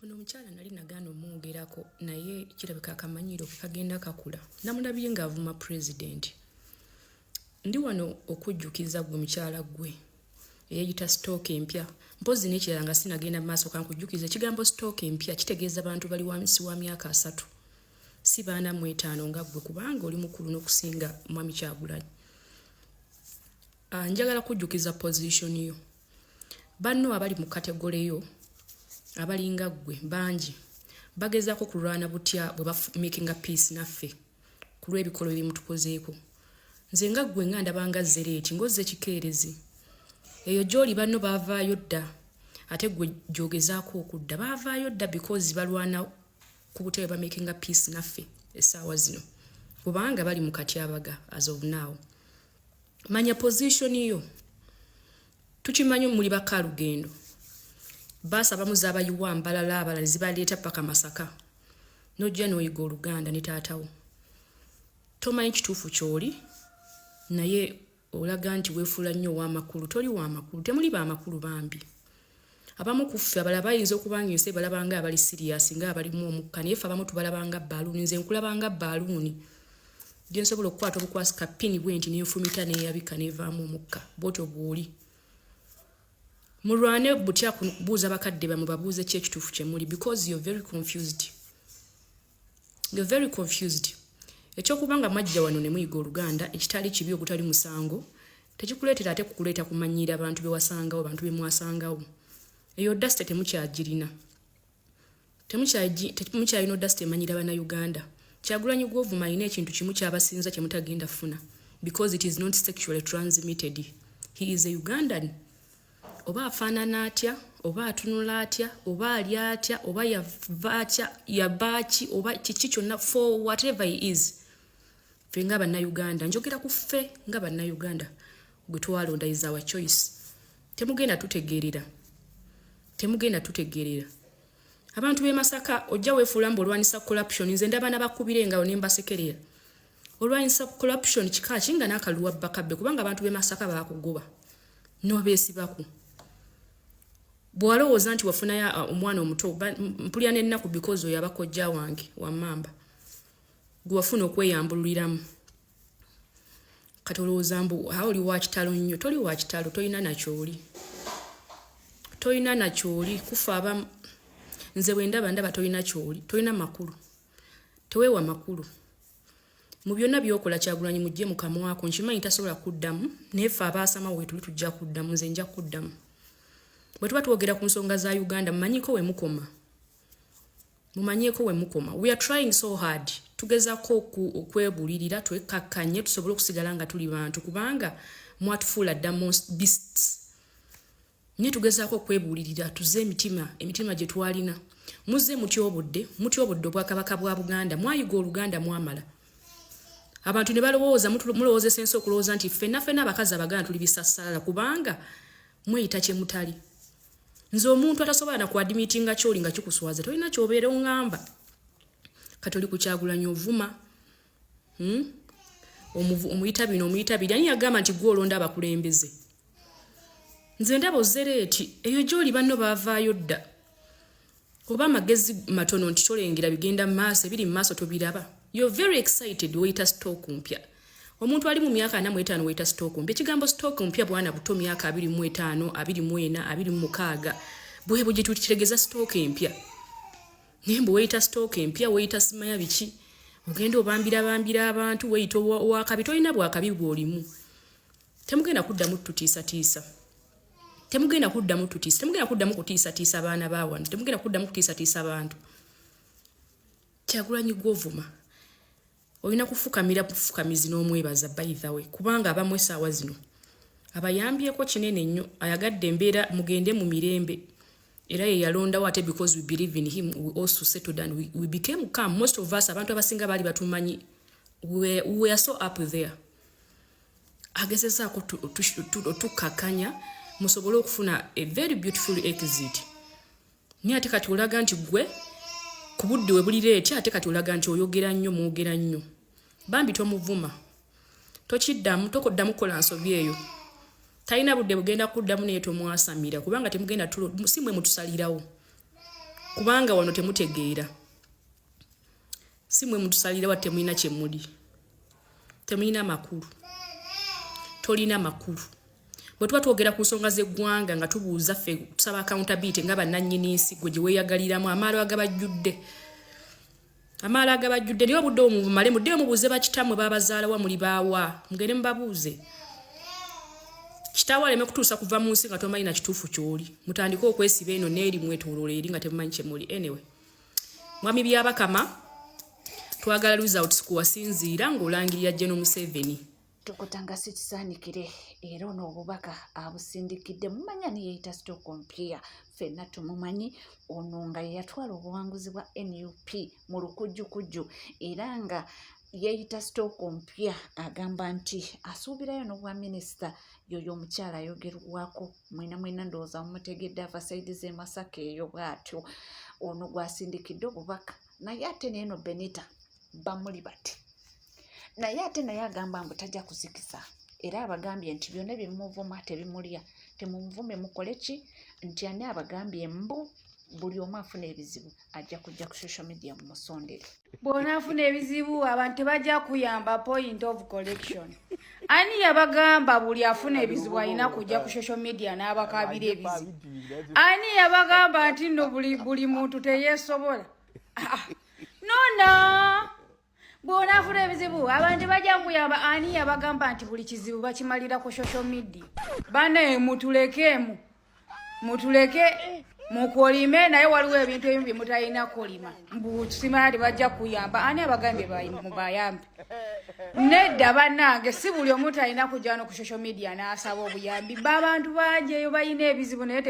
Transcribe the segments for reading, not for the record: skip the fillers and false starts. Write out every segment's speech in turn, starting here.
Ono omukyala nali nagaana omwogerako, naye kirabika akamanyiiro ke kagenda kakula. Namulabye ng'avuma pulezidenti. Ndi wano okujjukiza gwe mukyala gwe eyeeyita stock empya. Mpozzi n'ekirala, nga sinagenda mu maaso, kankujjukiza ekigambo stock empya kitegeeza bantu bali wansi wa myaka 30, si baana mu etaano nga ggwe, kubanga oli mukulu n'okusinga Mwami Kyagulanyi. Njagala kujjukiza position yo. Banno abali mu category yo, abalinga ggwe bangi, bagezaako kulwana butya bwe bamakinga peace naffe ku lw'ebikolwa ebimutukozeeko. Nze nga ggwe nga ndabanga zereeti ng'ozza ekikeerezi. Eyo gy'oli banno baavaayo dda, ate ggwe gy'ogezaako okudda. Baavaayo dda because balwana ku butebe bamakinga peace naffe essaawa zino, kubanga bali mu katyabaga as of now. Manya position yo. Tukimanyi muli bakalugendo, baasi abamu zaabayiwa mbalala, abalala zibaleeta paka Masaka, nojja n'oyiga Oluganda ne taatawo. Tomanyi kituufu ky'oli, naye olaga nti weefuula nnyo ow'amakulu. Toli w'amakulu, temuli b'amakulu bambi. Abamu ku ffe, abalala bayinza okuba nga ensi balaba nga abali serious, nga abalimu omukka, naye ffe abamu tubalaba nga baaluuni. Nze nkulaba nga baaluuni gye nsobola okukwata obukwasi kapini bwe nti nenfumita neyabika nevaamu omukka. Bwotyo bw'oli. Mulwane butya kubuuza bakadde bamwe, babuuze ki ekituufu kye muli, because you're very confused, you're very confused. Ekyokuba nga mwajja wano ne muyiga Oluganda, ekitali kibi, ogutali musango, tekikuleetera ate kukuleeta kumanyiira abantu bewasangawo, bantu bemwasangawo. Eyo audacity temukyagirina, temukyalina audacity emanyira Bannayuganda. Kyagulanyi gwovuma alina ekintu kimu kyabasinza kyemutagenda funa, because it is not sexually transmitted. He is a Ugandan. Oba afaanana atya, oba atunula atya, oba ali atya, oba yava atya, yabaaki, oba kiki kyonna, for whatever he is, ffe nga Bannayuganda, njogera ku ffe nga Bannayuganda gwe twalonda, is our choice. Temugenda tutegeerera, temugenda tutegeerera. Abantu b'e Masaka, ojja weefuula mbu olwanisa corruption. Nze ndaba nabakubira engalo ne mbasekerera. Olwanyisa corruption kika ki nga n'akaluwa bakabbe? Kubanga abantu b'e Masaka baakugoba n'obeesibaku. Bw'walowooza nti wafunayo omwana omuto, mpulira n'ennaku, because oyo abakojja wange wammamba gwe wafuna okweyambululiramu. Kati olowooza mbu ha oli wa kitalo nnyo. Toli wa kitalo, tolina nakyoli, tolina nakyoli. Kufa abamu nze bwe ndaba, ndaba tolina kyoli, tolina makulu, teweewa makulu mu byonna byokola. Kyagulanyi mujje mu kamwako. Nkimanyi tasobola kuddamu, naye ffe abaasama weetuli tujja kuddamu. Nze nja kuddamu. Bwe tuba twogera ku nsonga za Uganda, mumanyiko we mukoma, mumanyieko we mukoma. We are trying so hard, tugezako okwebuulirira, twekkakkanye tusobole okusigala nga tuli bantu, kubanga mwatufuula dda beasts. Naye tugezaako okwebuulirira, tuze emitima, emitima gye twalina. Muzze mutya obudde, mutya obudde obwakabaka bwa Buganda. Mwayiga Oluganda, mwamala abantu ne balowooza, mulowoozesa ensi okulowooza nti ffenna ffenna abakazi Abaganda tuli bisassalala, kubanga mweyita kye mutali. Nze omuntu atasobola nakuadmittinga kyoli nga kikuswaza, tolina kyobeera oŋŋamba. Kati oli kuKyagulanyi ovuma, Omuyita bino, omuyita biri. Ani yagamba nti gwe olonda abakulembeze? Nze ndaba ozereeti. Eyo gyoli banno baavaayo dda. Oba amagezi matono nti tolengera bigenda mu maaso, ebiri mu maaso tobiraba. You're very excited, weyita stock mpya. Omuntu ali mu myaka 45 weyita stock mpya. Ekigambo stock mpya, bwana buto, myaka 25, 24, 26, bwe bwe kitegeeza stock empya. Naye mbu weyita stock empya, weyita simanya biki, ogenda obambira bambira abantu, weyita owakabi. Tolina bwakabi bw'olimu. Temugenda kuddamu tutiisatiisa, temugenda kuddamu tutiisa, temugenda kuddamu kutiisatiisa abaana ba wano, temugenda kuddamu kutiisatiisa bantu. Kyagulanyi gwovuma olina kufukamira bufukamizi n'omwebaza, by the way, kubanga abamu essaawa zino abayambyeko kinene nnyo. Ayagadde embeera mugende mu mirembe, era ye yalondawo ate because we believe in him, we also settled and we became calm. Most of us, abantu abasinga baali batumanyi, we are so up there. Agezezaako tukkakanya musobole okufuna a very beautiful exit. Naye ate kati olaga nti gwe ku budde we bulira etya, ate kati olaga nti oyogera nnyo, mwogera nnyo. Bambi tomuvuma, tokiddamu, tokoddamu kukola nsobi eyo. Talina budde bugenda kuddamu, naye tomwasamira, kubanga temugenda, si mwe mutusalirawo. Kubanga wano temutegeera. Si mwe mutusalira wa, temulina kye muli. Temulina makulu. Tolina makulu. Bwe tuba twogera ku nsonga z'eggwanga nga tubuuza ffe tusaba accountability nga bannannyini nsi, gwe gye weeyagaliramu amaalo agabajjudde. Amaalo agabajjudde naye obudde obwo mubumale muddeyo mubuuze bakitammwe babazaalawa muli baawa, mugende mubabuuze. Kitaawo aleme kutuusa kuva mu nsi nga tomanyi na kituufu ky'oli. Mutandike okwesiba eno n'eri mwetooloola eri nga temumanyi kye muli. Anyway, Mwami Byabakama, twagala results kuwasinziira ng'olangirira General Museveni. Tokota nga si kisaanikire, era ono obubaka abusindikidde mumanya ne yeeyita Stock Compia, ffenna tumumanyi ono nga ye yatwala obuwanguzi bwa NUP mu lukujjukujju, era nga yeeyita Stock Mpya, agamba nti asuubirayo n'obwa minisita. Yoyo omukyala ayogerwako mwena mwena, ndowooza mumutegedde, ava side z'e Masaka eyo. Bw'atyo ono gw'asindikidde obubaka, naye ate neeno Benita bamuli bati, naye ate naye agamba mbu tajja kuzikisa, era abagambye nti byonna byemuvuma tebimulya, temumuvume, mukole ki, nti ani abagambye mbu buli omu afuna ebizibu ajja kujja ku social media mumusondere. Bw'onaafuna ebizibu abantu tebajja kuyamba. Point of correction: ani yabagamba buli afuna ebizibu alina kujja ku social media n'abakabira ebizibu? Ani yabagamba nti nno buli muntu teyeesobola? Ah, ah. Nona bw'onaafuna ebizibu abantu tebajja kuyamba. Ani yabagamba nti buli kizibu bakimalira ku social media? Bane, mutulekeemu, mutuleke mukolime, naye waliwo ebintu ebimu bye mutalina kolima. Mbu simanya tebajja kuyamba. Ani abagambye mubayambe? Nedda bannange, si buli omuntu alina kujja no ku social media n'asaba obuyambi. Babantu bangi eyo balina ebizibu, naye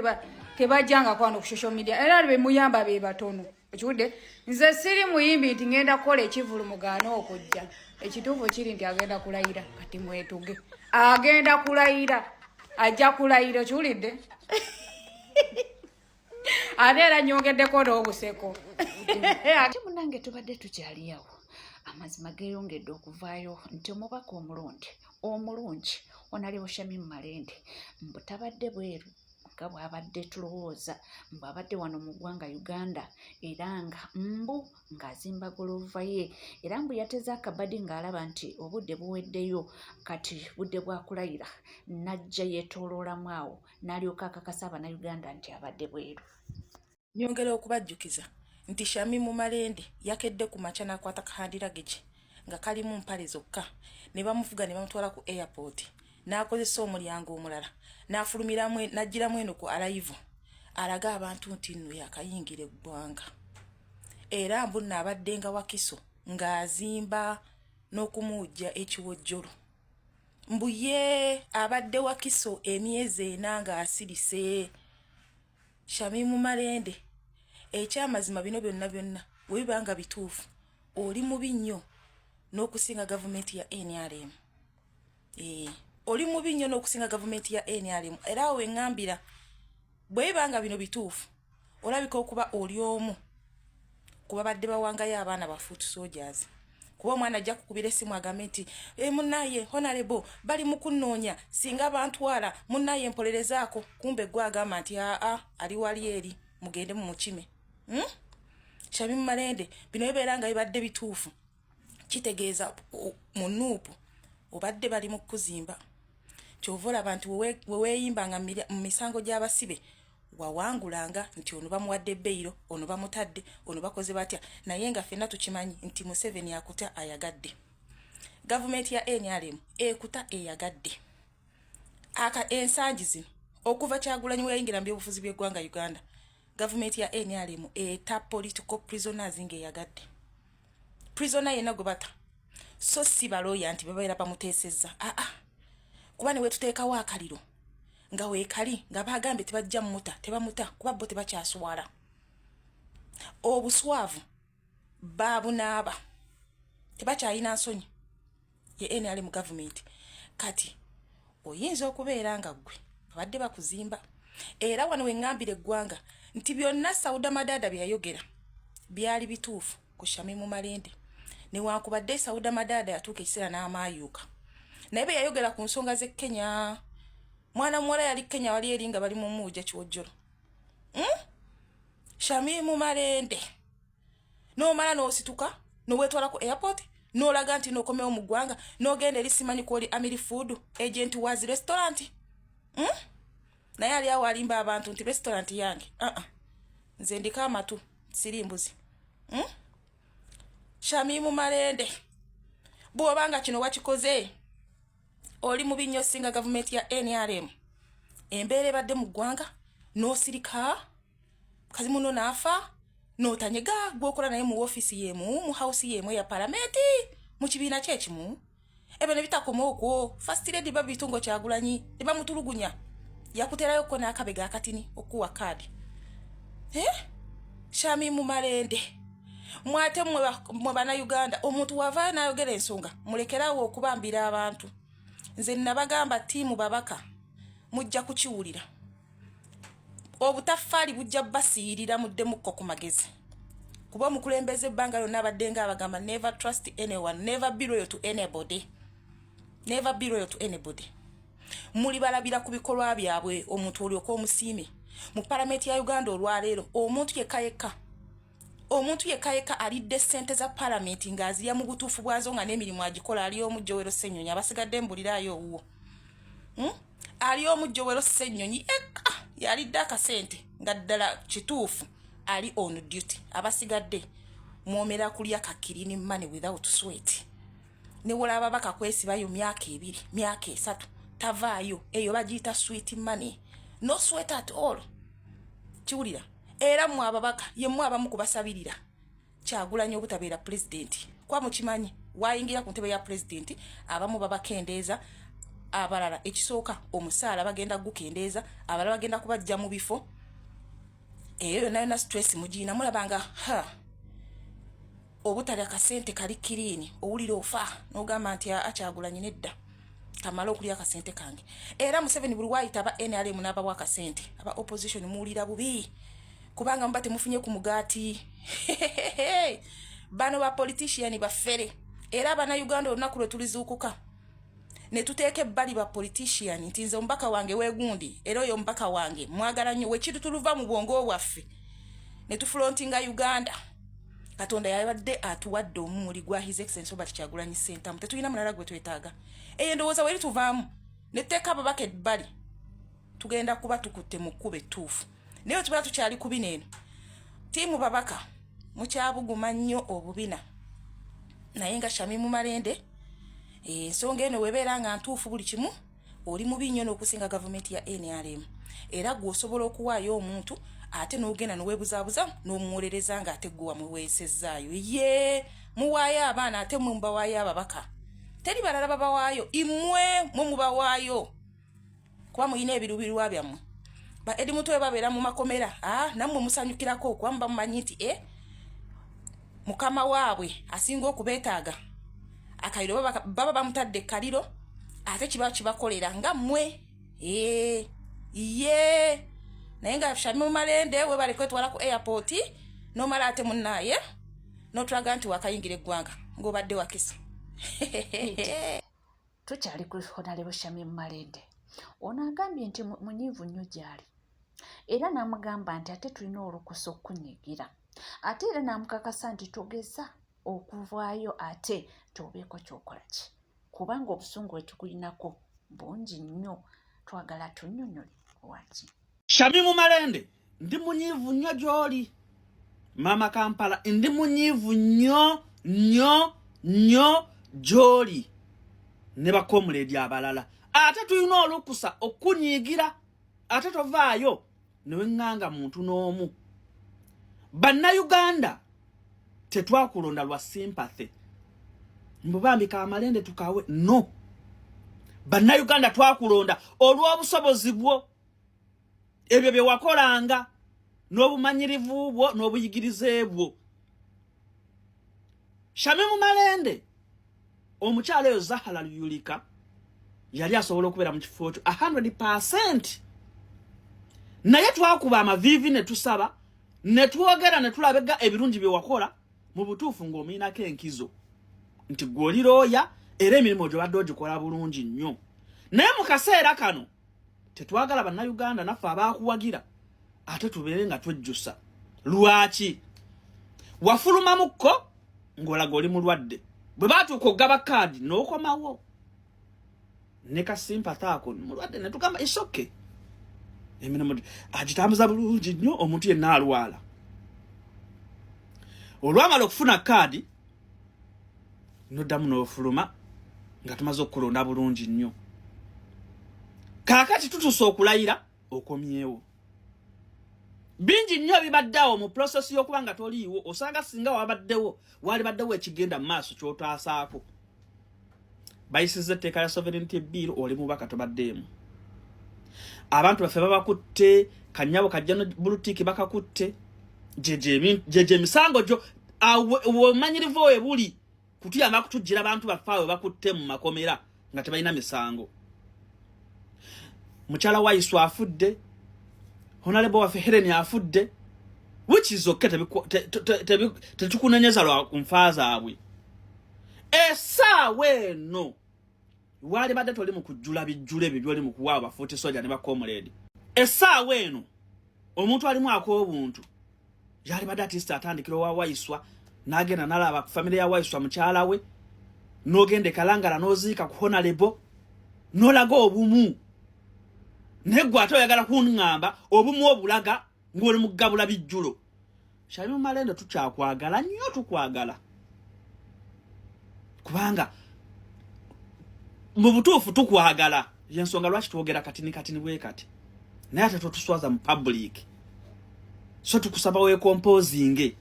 tebajjangako wano ku social media, era bemuyamba be batono. Ekiwudde, nze siri muyimbi nti ngenda kukola ekivulu mugaane okujja. Ekituufu kiri nti agenda kulayira, kati mwetuge, agenda kulayira, ajja kulayira. Okiwulidde? Ate era nyongeddeko n'obuseko. Ate munange tubadde tukyali awo, amazima geeyongedde okuvaayo nti omubaka omulonde omulungi Honourable Shamim Malende mbu tabadde bweru nga bw'abadde tulowooza, mbu abadde wano mu ggwanga Uganda, era nga mbu ng'azimba golova ye, era mbu yateze akabadi ng'alaba nti obudde buweddeyo, kati budde bwa kulayira, n'ajja yeetooloolamu awo n'alyoka akakasa Abannayuganda nti abadde bweru. Nyongera okubajjukiza nti Shamimu Malende yakedde ku makya n'akwata ka hand luggage nga kalimu mpale zokka, ne bamuvuga ne bamutwala ku airport, n'akozesa omulyango omulala n'afulumiramu, n'aggyiramu eno ku arrival, alaga abantu nti nno yakayingira eggwanga. Era mbu nno abadde nga Wakiso ng'azimba n'okumuwujja ekiwojjolo, mbu ye abadde Wakiso emyezi 4 ng'asirise. Shamimu Malende, ekyamazima bino byonna byonna bwe biba nga bituufu, oli mubi nnyo n'okusinga gavumenti ya NRM. Ee, oli mubi nnyo n'okusinga gavumenti ya NRM. Era awo weŋŋambira, bwe biba nga bino bituufu, olabika okuba oli omu ku babadde bawangayo abaana ba foot soldiers, kuba omwana ajja kukubira essimu agambe nti, "E, munnaye honorable bali mu kunnoonya, singa bantwala munnaye mpolerezaako." Kumbe gwe agamba nti aa, ali wali eri, mugende mumukime, Shamimu Malende, bino bibeera nga bibadde bituufu, kitegeeza mu NUP obadde bali mu kuzimba. Kyova olaba nti weweeyimbanga mu misango gy'abasibe wawangulanga nti ono bamuwadde bail, ono bamutadde, ono bakoze batya, naye nga ffenna tukimanyi nti Museveni akuta ayagadde, gavumenti ya NRM ekuta eyagadde. Aka ensangi zino okuva Kyagulanyi we yayingira mu byobufuzi by'eggwanga Uganda, gavumenti ya NRM eta political prisoners ng'eyagadde. Prisoner yenna gwe bata, so si balooya nti babeera bamuteesezza, aa, kuba ne wetuteekawo akaliro nga weekali nga bagambye tebajja mmuta, tebamuta, kuba bo tebakyaswala. Obuswavu babunaaba, tebakyalina nsonyi ye NRM gavumenti. Kati oyinza okubeera nga ggwe babadde bakuzimba. Era wano weŋŋambira eggwanga nti byonna Sauda Madaada bye yayogera byali bituufu ku Shamimu Malende, newankubadde Sauda Madaada yatuuka ekiseera n'amaayuuka, naye bye yayogera ku nsonga z'e Kenya, mwana muwala yali Kenya wali eri nga bali mu muuja kiwojjolo, Shamimu Malende, n'omala n'osituka n'owetwala ku airport, n'olaga nti n'okomewo mu ggwanga, n'ogenda eri simanyi kwoli Amiri Food agent was restaurant, Naye ali awo alimba abantu nti restaurant yange. Nze ndiko amatu, siri mbuzi, Shamimu Malende, bw'oba nga kino wakikoze, oli mubi nnyo singa gavumenti ya NRM. Embeera ebadde mu ggwanga n'osirika, kazi muno n'afa n'otanyega, gwokola naye mu woofiisi y'emu, mu house y'emu eya palamenti, mu kibiina kye kimu. Ebyo ne bitakoma okwo, First Lady Babitungo Kyagulanyi ne bamutulugunya, yakuterayokko n'akabega akatini okuwa kaadi, eh? Shamimu Malende, mwate mwe Bannayuganda, omuntu wavaayo n'ayogera ensonga, mulekerawo okubambira abantu. Nze nabagamba, team babaka, mujja kukiwulira, obutaffaali bujja basiiyirira, muddemukko ku magezi, kuba omukulembeze ebbanga lyonna abadde nga abagamba, never trust anyone, never be loyal to anybody, never be loyal to anybody. Muli balabira ku bikolwa byabwe omuntu olyoka omusiime. Mu palamenti ya Uganda olwaleero, omuntu yekka yekka, omuntu yekka yekka alidde ssente za palamenti ng'azirya mu butuufu bwazo, nga n'emirimu agikola, ali omu, Joel Ssenyonyi. Abasigadde mbuliraayo owuwo, Ali omu, Joel Ssenyonyi yekka yalidde akasente nga ddala kituufu ali on duty. Abasigadde mwomera kulya ka clean money without sweat. Newolaba bakakwesibayo myaka 2, myaka 3, tavaayo. Eyo bagiyita sweet money, no sweat at all. Kiwulira? Era mmwe ababaka, yemmwe abamu kubasabirira Kyagulanyi obutabeera pulezidenti, kuba mukimanyi wayingira ku ntebe ya pulezidenti, abamu babakendeeza, abalala ekisooka omusaala bagenda gukendeeza, abalala bagenda kubajja mu bifo. Eyo yonna yonna stress mugiina. Mulabanga ha obutalya kasente kali clean, owulira ofa n'ogamba nti akyagulanyi nedda, kamale okulya akasente kange. Era Museveni buli wayita aba NRM n'abawa akasente, aba opposition muwulira bubi, kubanga muba temufunye ku mugaati. Bano ba politician bafere. Era Abanauganda, olunaku lwe tulizuukuka ne tuteeka ebbali ba politician nti nze omubaka wange weegundi, era oyo omubaka wange mwagala nnyo, wekitu tuluva mu bwongo bwaffe ne tufrontinga Uganda. Katonda yabadde atuwadde omumuli gwa His Excellence Robert Kyagulanyi Ssentamu, tetulina mulala gwe twetaaga. Eyo endowooza weri tuvaamu ne tuteeka ababaka ebbali, tugenda kuba tukutte mu kkuba ettuufu. Naye tubeera tukyali ku bino eno, team babaka mukyabuguma nnyo obubina. Naye nga Shamimu Malende, ensonga eno webeera nga ntuufu, buli kimu, oli mubi nnyo n'okusinga gavumenti ya NRM. Era gwe osobola okuwaayo omuntu, ate n'ogenda n'oweebuzaabuza n'omuwolereza nga ate gwe wamuweesezzaayo. Ye muwaayo abaana, ate mwe mubawaayo ababaka, teri balala babawaayo, imwe mwe mubawaayo, kuba muyina ebiruubirwa byammwe. Ba Eddie Mutwe babeera mu makomera, ah, nammwe musanyukirako, kuba muba mumanyi nti mukama waabwe asinga okubeetaaga akaliro baba bamutadde ekkaliro, ate kiba kibakolera nga mmwe. Ye naye nga Shamimu Malende, webale kwetwala ku airport nomala ate munnaaye n'otulaga nti wakayingira eggwanga ng'obadde wakisa. Tukyali ku Honorable Shamim Malende. Ono agambye nti munyiivu nnyo gy'ali, era n'amugamba nti ate tulina olukusa okukunyigira, ate era n'amukakasa nti togeza okuvaayo ate tobeeko kyokola ki, kubanga obusungu bwe tukulinako bungi nnyo. Twagala tunnyonnyole lwaki. Shamimu Malende, ndi munyiivu nnyo gy'oli. Maama Kampala, ndi munyiivu nnyo nnyo nnyo gy'oli ne bacomrade abalala. Ate tulina olukusa okunyiigira, ate tovaayo neweŋŋanga muntu n'omu. Bannayuganda tetwakulonda lwa sympathy, mbu bambi kamalende tukawe. No, Bannayuganda twakulonda olw'obusobozi bwo, ebyo bye wakolanga n'obumanyirivu bwo n'obuyigirize bwo. Shamimu Malende, omukyalo oyo Zahara Luyulika yali asobola okubeera mu kifo kyo 100, naye twakuba amaviivi ne tusaba ne twogera ne tulabega ebirungi bye wakola. Mu butuufu ng'omuyinako enkizo nti gwe oli looya, era emirimu gyobadde ogikola bulungi nnyo. Naye mu kaseera kano tetwagala Bannayuganda naffe abaakuwagira ate tubeere nga twejjusa. Lwaki wafulumamukko ng'olaga oli mulwadde? Bwe baatuuka okugaba kaadi n'okomawo ne kasympathy ako, mulwadde, ne tugamba isoke emirimu agitambuza bulungi nnyo. Omuntu yenna alwala. Olwamala okufuna kaadi noddamu n'ofuluma nga tumaze okukulonda bulungi nnyo. Kaakati tutuuse okulayira, okomyewo. Bingi nnyo ebibaddeawo mu process y'okuba nga toliiwo. Osanga singa wabaddewo, walibaddewo ekigenda mu maaso ky'otaasaako. Bayisizza etteeka lya sovereignty bill, oli mubaka, tobaddeemu. Abantu baffe babakutte, kanyabo kajja no bulutiiki bakakutte. Gyegyo emisango gyo obumanyirivu we buli kutuyamba kutujjira abantu baffe awe bakutte mu makomera nga tebalina misango. Mukyala wa Isu afudde, honorable waffe Helen afudde, which is okay, tetukunenyeza lwa nfa zaabwe. Essaawa eno waali badde toli mu kujjula bijjulo ebyo byoli mu kuwa abafuuti soja ne bacomrade. Essaawa eno omuntu alimu ak'obuntu yali badde at least atandikira owa Waiswa, n'agenda n'alaba ku famire ya Waiswa, mukyala we, n'ogenda ekalangala n'oziika ku honorable, n'olaga obumu. Naye gwe ate oyagala kuŋŋamba obumu obulaga ng'oli mu kugabula bijjulo. Shamimu Malende, tukyakwagala nnyo, tukwagala kubanga mu butuufu tukwagala. Yensonga lwaki twogera katini katini bwe kati, naye ate totuswaza mu public. So tukusaba weecomposinge.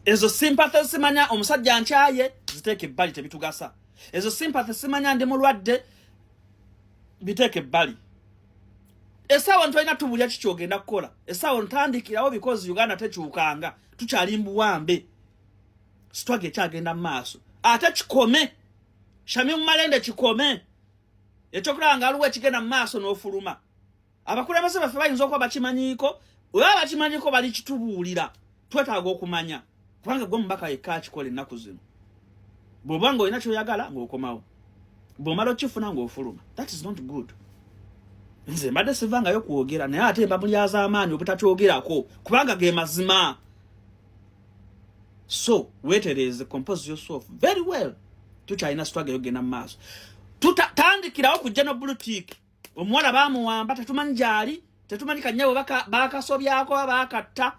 Ezo sympathy simanya omusajja nkyaye, ziteeke ebbali, tebitugasa. Ezo sympathy simanya ndi mulwadde, biteeke ebbali. Essaawa ntolina tubulya kikyogenda kukola. Essaawa ntandikirawo because Uganda tekyukanga, tukyali mbuwambe, struggle ekyagenda mu maaso. Ate kikome, Shamim Malende, kikome ekyokulaba nga aliwo ekigenda mu maaso n'ofuluma. Abakulembeze baffe bayinza okuba bakimanyiiko. Weba bakimanyiiko, bali kitubuulira, twetaaga okumanya, kubanga gwe mubaka yekka akikola ennaku zino. Bw'oba nga olina kyoyagala ng'okomawo, bw'omala okifuna ng'ofuluma. That is not good. Nze mbadde sivangayo kwogera, naye ate mba mulyazaamaanyi obutakyogerako kubanga ge mazima. So weetereeze, compose yourself very well. Tukyalina struggle yogenda mu maaso. Tandikirawo kujja no bulutik. Omuwala bamuwamba, tetumanyi gyali, tetumanyi kanyabo bakasobyako bakatta,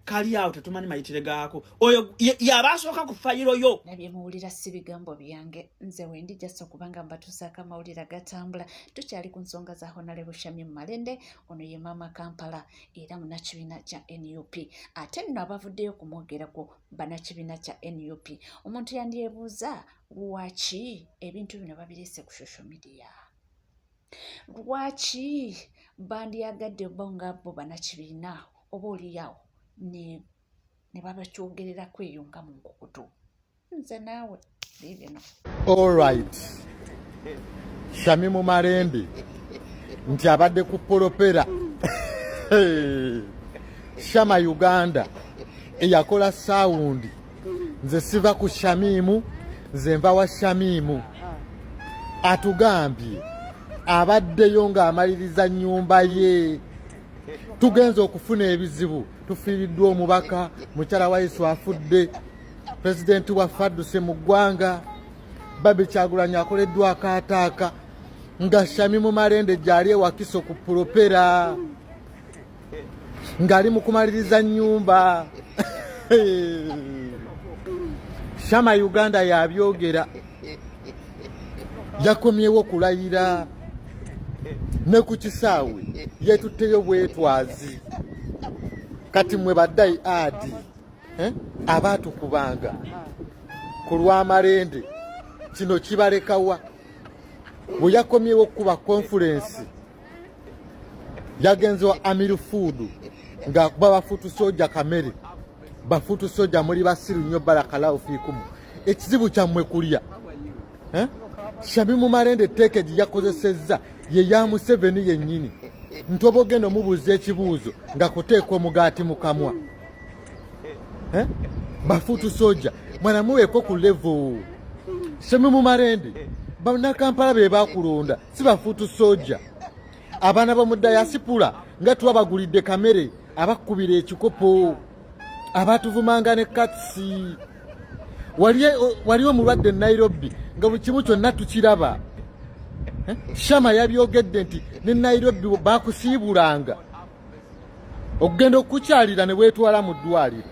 kali awo, tetumanyi mayitire gaako. Oyo yaba asooka ku fayiro yo. Nabye muwulira si bigambo byange, nze wendi jasa okubanga mbatuusaako amawulire agatambula. Tukyali ku nsonga za Honorable Shamim Malende. Ono ye Maama Kampala era munnakibiina kya NUP. Ate nno abavuddeyo kumwogerako bannakibiina kya NUP. Omuntu yandyebuuza lwaki ebintu bino babireese ku social media, lwaki bandyagadde bo nga bo bannakibiina oba oliawo ne babakyogererako eyo nga mu nkukutu. Nze naawe biibino. Alright, Shamimu Malende nti abadde ku polopera Shama Uganda eyakola sound. Nze siva ku Shamimu, nze nva wa Shamimu. Atugambye abaddeyo ng'amaliriza nnyumba ye. Tugenza okufuna ebizibu, tufiiriddwa omubaka, mukyala wa Yesu afudde, pulezidenti waffe adduse mu ggwanga, Barbie Kyagulanyi akoleddwako ataaka, nga Shamimu Malende gyali ewakiso ku pulopera ng'ali mu kumaliriza nnyumba. Shama Uganda yabyogera, yakomyewo kulayira ne ku kisaawe yetutteyo bwetwazi. Kati mwe baddayi adi, eh? Abaatukubanga ku lw'amalende, kino kibalekawa? Bwe yakomyewo okukuba conference, yagenze wa Amir Food ng'akuba bafuutu soja kamere. Bafuutu soja, muli basiru nnyo, barakallahu fiikumu. Ekizibu kyammwe kulya, eh? Shamimu Malende etteeka gye yakozesezza ye ya Museveni yennyini, nti oba ogenda omubuuza ekibuuzo nga kuteeka omugaati mu kamwa, eh? Bafuutu soja, mwana muweeko ku level. Shamimu Malende, bannakampala be bakulonda, si bafuutu soja. Abaana b'omu diaspora nga twabagulidde kamere. Abakkubira ekikopo, abatuvumanga ne katsi. Wali omulwadde e Nairobi nga buli kimu kyonna tukiraba. Eh? Shama yabyogedde nti ne Nairobi bakusiibulanga okugenda okukukyalira ne weetwala mu ddwaliro.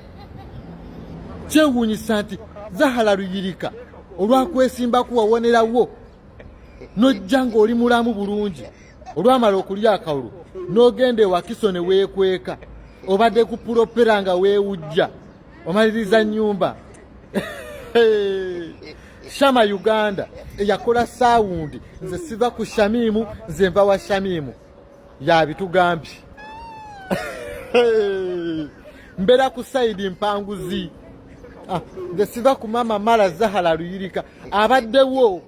Kyewuunyisa nti Zahara Luyirika olwakwesimbaku wawonerawo n'ojja ng'oli mulamu bulungi, olwamala okulya akalulu n'ogenda ewakiso ne weekweka, obadde ku pulopera nga weewujja omaliriza nnyumba. Shama Uganda eyakola saawundi, nze siva ku Shamimu, nze nva wa Shamimu, yabitugambye. Mbeera ku sayidi mpanguzi, ah, nze siva ku mama Mara Zahara Luyirika abaddewo.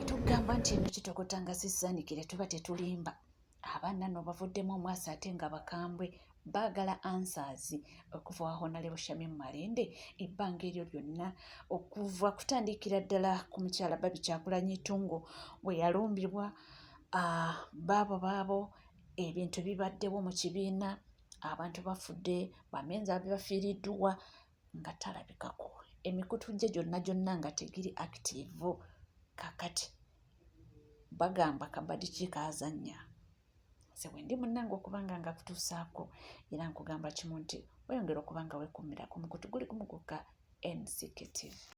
Tugamba nti eno kitokota nga sisaanikire, tuba tetulimba. Abaana no bavuddemu omwasi ate nga bakambwe, baagala answers okuva wa Honorable Shamim Malende ebbanga eryo lyonna, okuva kutandikira ddala ku mukyala Barbie Kyagulanyi Tungo bwe yalumbibwa, baabo baabo ebintu bibaddewo mu kibiina, abantu bafudde, bamenza bafiiriddwa, nga talabikako, emikutu gye gyonna gyonna nga tegiri active. Kakati bagamba kabadi ki kaazannya? Nze bwe ndi munnange okubanga nga kutuusaako, era nkugamba kimu nti weyongera okuba nga weekuumira ku mukutu guli gumu gwokka, NCK TV.